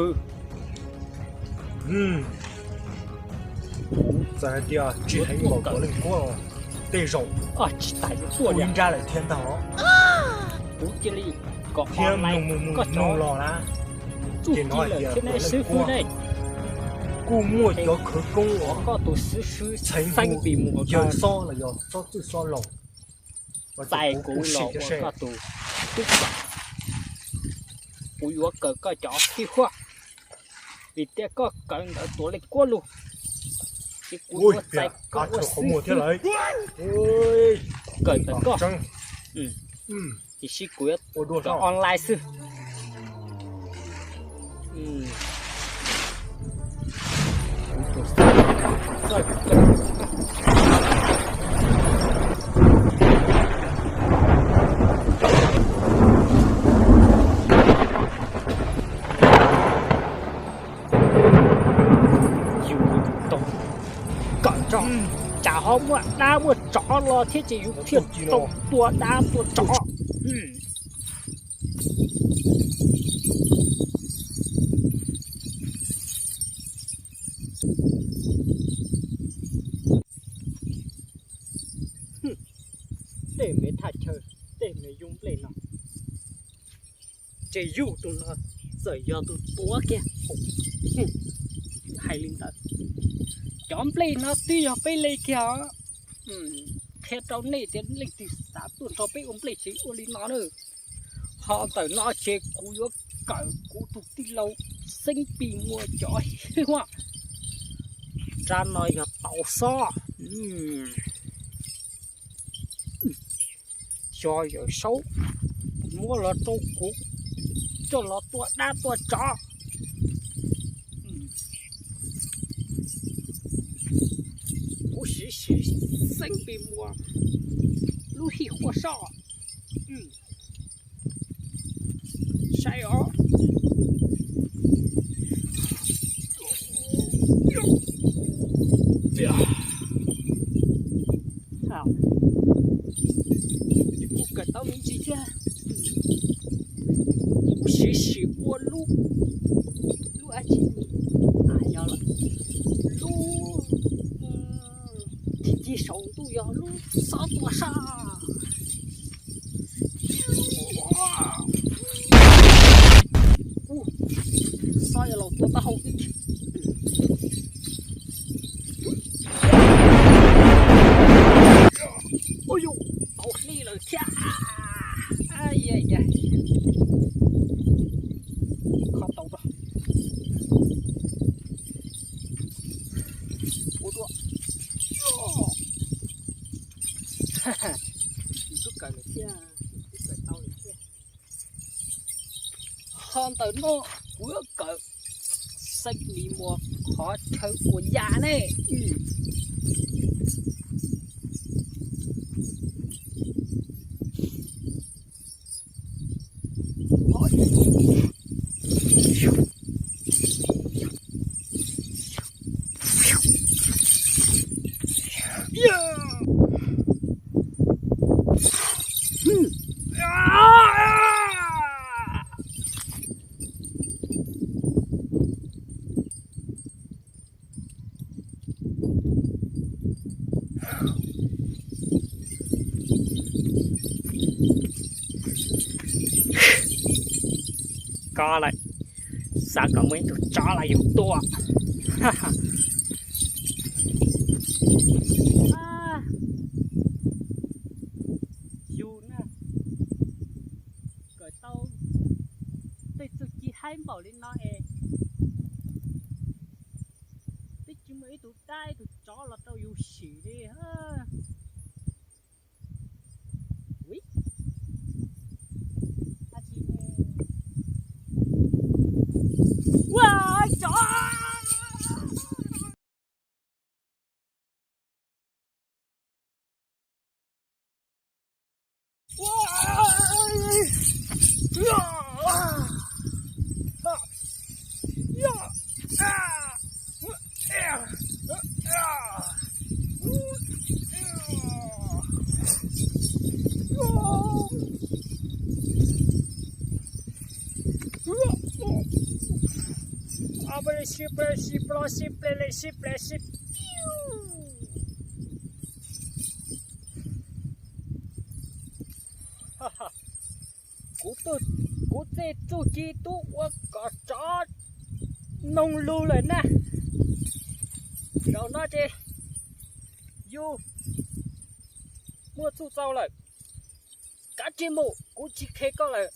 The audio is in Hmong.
Kuv txawm hais tias tsis heev npaum tuav leej kuab, tej zaum tsis tas yuav tuaj ib nrab lawm thiab ntag. Kuv cia li kom thiab online mloog mloog los na, ces hnov hais tias tuav leej kuab kuj muaj cov khawv koob uas koj tus xib fwb txheev hu yawg xob los yog xob txwj xob laus. Txais kuv los ua koj tus tub, kuv yuav kawm koj cov fij huaj, vim tias koj kawm ntawm tuav leej kuab lug, ces kuv yuav txais koj ua xib fwb kawm ntawm koj. Tiam sis kuv yuav kawm online xwb. Yus tau kawm tso, tsam ho muaj dab muaj tsov los thiab ces yus thiaj tau tua dab tua tsov. Tej me thaj chaw, tej me yub nplej no, ces yus tus no txawm yog tus tuav kiag. Hais li ntawd, cov nplej no twb yog peb li kiag os. Qhia rau nej tias leej twg xav tuaj nrog peb ua nplej ces ua li no na. Ho ntawm no ces kuv yuav kawm kuv tus tij laug Xeeb Pis Muas cov fij huaj. Rab no yog tau xob. Xyov Yawm Saub muab los rau kuv coj los tua dab tua tsov. Kuv siv sim Xeeb Pis Muas lub fij huaj soj. Saib os. Kuv kawm tau me ntsis thiab. Kuv siv sim ua lub, lub dab tsi, yog lub thib ci saum ntuj yog lub xob tua saj. Xob yog los tua taub hau ib. Ua yus tau hli lawm thiab. Kho tau rau. Ua dua. Kuv twb kawm lawm thiab, kuv twb kawm tau lawm thiab. Ho ntawm no kuv yuav kawm Xeeb Pis Muas qhov chaw ua yam ne. Koj lawm, xav kom muaj ib tug tsov los yus tua. Yus na, kawm tau tej txuj ci haib npaum li no es twb tsis muaj ib tug dab ib tug tsov los rau yus sim li. Ua tsov! Sib ple sib plo sib ple le sib ple sib. Kuv, kuv tej txuj ci tub ua kom tsov noog lug lawm na. Zaum no ces yus muaj txuj txaus lawm. Kav tsij mus, kuv tsis khe koj lawm.